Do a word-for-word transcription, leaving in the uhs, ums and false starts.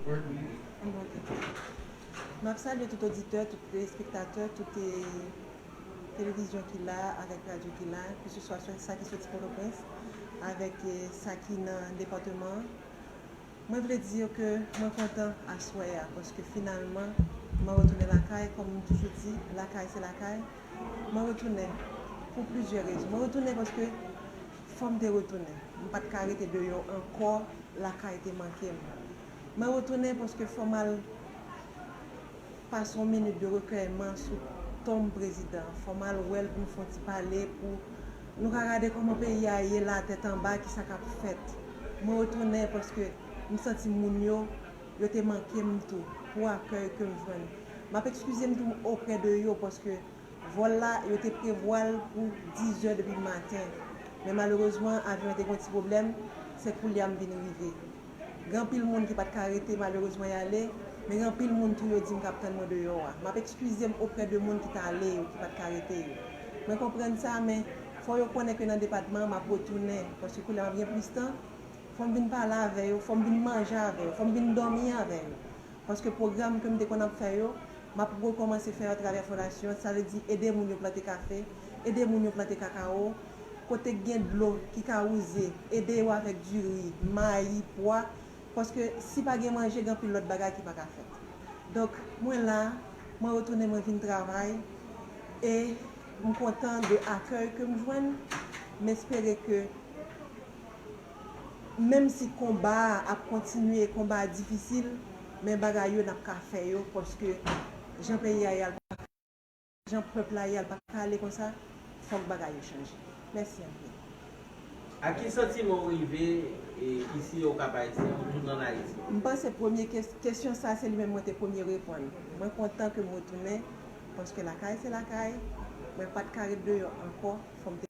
Bon, ok. M ap salye tout oditè, tout telespektatè, tout, eh, televizyon ki la, avèk radyo ki la, keseswa sa ki soti Pòtoprens, avèk, eh, sa ki nan depatman an. Mwen vle di yo ke mwen kontan aswè a, paske finalman, mwen retounen lakay, kòm m toujou di, lakay se lakay. Mwen retounen pou plizyè rezon. Mwen retounen paske fò m te retounen. M pa t ka rete deyò ankò, lakay te manke m. Mwen retounen paske fò m al pase yon minit de rekèyman sou tonm prezidan. Fò m al wè l pou m fè yon ti pale, pou nou ka gade kòman peyi a ye la, tèt anba, kisa k ap fèt. Mwen retounen paske m santi moun yo, yo te manke m tou, pou akèy ke m jwenn. M ap ekskize m tou oprè de yo, paske vòl la, yo te prevwa l pou diz è depi maten. Men malerezman, avyon an te gen yon ti pwoblèm, se koulye a m vin rive. Gen anpil moun ki pa t ka rete, malerezman, y ale, men gen anpil moun tou yo di m k ap tann mwen deyò a. M ap ekskize m oprè de moun ki t ale yo, ki pa t ka rete yo. Mwen konprann sa, men fò yo konnen ke nan depatman an, m ap retounen, paske koulye a m ap gen plis tan, fò m vin pale avè yo, fò m vin manje avè yo, fò m vin dòmi avè yo. Paske pwogram ke m te konn ap fè yo, m ap rekòmanse fè yo atravè fondasyon an. Sa vle di ede moun yo plante kafe, ede moun yo plante kakawo, kote k gen dlo ki ka wouze, ede yo avèk diri, mayi, pwa. Paske si pa gen manje, gen anpil lòt bagay ki pa ka fèt. Donk, mwen la, mwen retounen, mwen vin travay, e m kontan de akèy ke m jwenn. M espere ke menm si konba a ap kontinye, konba a difisil, men bagay yo n ap ka fè yo, paske jan peyi a ye a, jan pèp la ye a, l pa ka ale konsa, fòk bagay yo chanje. Mèsi anpil. Ak ki santiman w rive e, isi o Kap Ayisyen, ou tounen ann Ayiti? M panse premye kes- kesyon sa, se li menm mwen te premye reponn. Mwen kontan ke m retounen, paske lakay se lakay, mwen pa t ka ret deyò ankò, fò m te